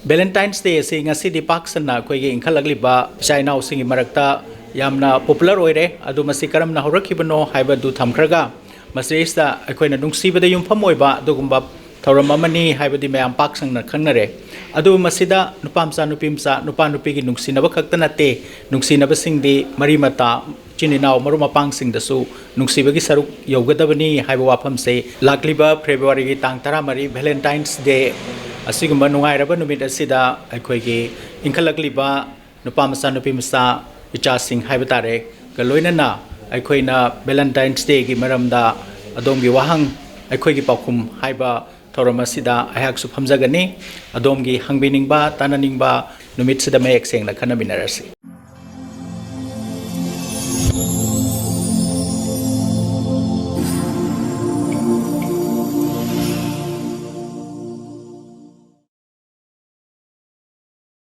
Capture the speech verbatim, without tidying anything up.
Valentine's Day ꯑꯁꯤ ꯉꯁꯤꯗꯤ ꯄꯥꯛ ꯁꯟꯅ ꯑꯩꯈꯣꯏꯒꯤ ꯏꯟꯈꯠꯂꯛꯂꯤꯕ ꯏꯆꯥ ꯏꯅꯥꯎꯁꯤꯡꯒꯤ ꯃꯔꯛꯇ ꯌꯥꯝꯅ popular ꯑꯣꯏꯔꯦ꯫ ꯑꯗꯨ ꯃꯁꯤ ꯀꯔꯝꯅ ꯍꯧꯔꯛꯈꯤꯕꯅꯣ ꯍꯥꯏꯕꯗꯨ ꯊꯝꯈ꯭ꯔꯒ, ꯃꯁꯤꯗꯩꯁꯤꯗ ꯑꯩꯈꯣꯏꯅ ꯅꯨꯡꯁꯤꯕꯗ ꯌꯨꯝꯐꯝ ꯑꯣꯏꯕ ꯑꯗꯨꯒꯨꯝꯕ ꯊꯧꯔꯝ ꯑꯃꯅꯤ ꯍꯥꯏꯕꯗꯤ ꯃꯌꯥꯝ ꯄꯥꯛ ꯁꯟꯅ ꯈꯪꯅꯔꯦ꯫ ꯑꯗꯨꯕꯨ ꯃꯁꯤꯗ ꯅꯨꯄꯥ ꯃꯆꯥ, ꯅꯨꯄꯤ ꯃꯆꯥ, ꯅꯨꯄꯥ ꯅꯨꯄꯤꯒꯤ ꯅꯨꯡꯁꯤꯅꯕ ꯈꯛꯇ ꯅꯠꯇꯦ, ꯅꯨꯡꯁꯤꯅꯕꯁꯤꯡꯗꯤ ꯃꯔꯤ ꯃꯇꯥ, ꯏꯆꯤꯟ ꯏꯅꯥꯎ, ꯃꯔꯨꯞ ꯃꯄꯥꯡꯁꯤꯡꯗꯁꯨ ꯅꯨꯡꯁꯤꯕꯒꯤ ꯁꯔꯨꯛ ꯌꯧꯒꯗꯕꯅꯤ ꯍꯥꯏꯕ ꯋꯥꯐꯝꯁꯦ ꯂꯥꯛꯂꯤꯕ Februaryꯒꯤ ꯇꯥꯡ ꯇꯔꯥꯃꯔꯤ Valentine's Day ꯑꯁꯤꯒꯨꯝꯕ ꯅꯨꯡꯉꯥꯏꯔꯕ ꯅꯨꯃꯤꯠ ꯑꯁꯤꯗ ꯑꯩꯈꯣꯏꯒꯤ ꯏꯟꯈꯠꯂꯛꯂꯤꯕ ꯅꯨꯄꯥ ꯃꯆꯥ, ꯅꯨꯄꯤ ꯃꯆꯥ, ꯏꯆꯥꯁꯤꯡ ꯍꯥꯏꯕ ꯇꯥꯔꯦ, ꯒ ꯂꯣꯏꯅꯅ ꯑꯩꯈꯣꯏꯅ Valentine's Dayꯒꯤ ꯃꯔꯝꯗ ꯑꯗꯣꯝꯒꯤ ꯋꯥꯍꯪ, ꯑꯩꯈꯣꯏꯒꯤ ꯄꯥꯎꯈꯨꯝ ꯍꯥꯏꯕ ꯊꯧꯔꯝ ꯑꯁꯤꯗ ꯑꯩꯍꯥꯛꯁꯨ ꯐꯝꯖꯒꯅꯤ꯫ ꯑꯗꯣꯝꯒꯤ ꯍꯪꯕꯤꯅꯤꯡꯕ, ꯇꯥꯟꯅꯅꯤꯡꯕ ꯅꯨꯃꯤꯠꯁꯤꯗ ꯃꯌꯦꯛ ꯁꯦꯡꯅ ꯈꯟꯅꯃꯤꯟꯅꯔꯁꯤ꯫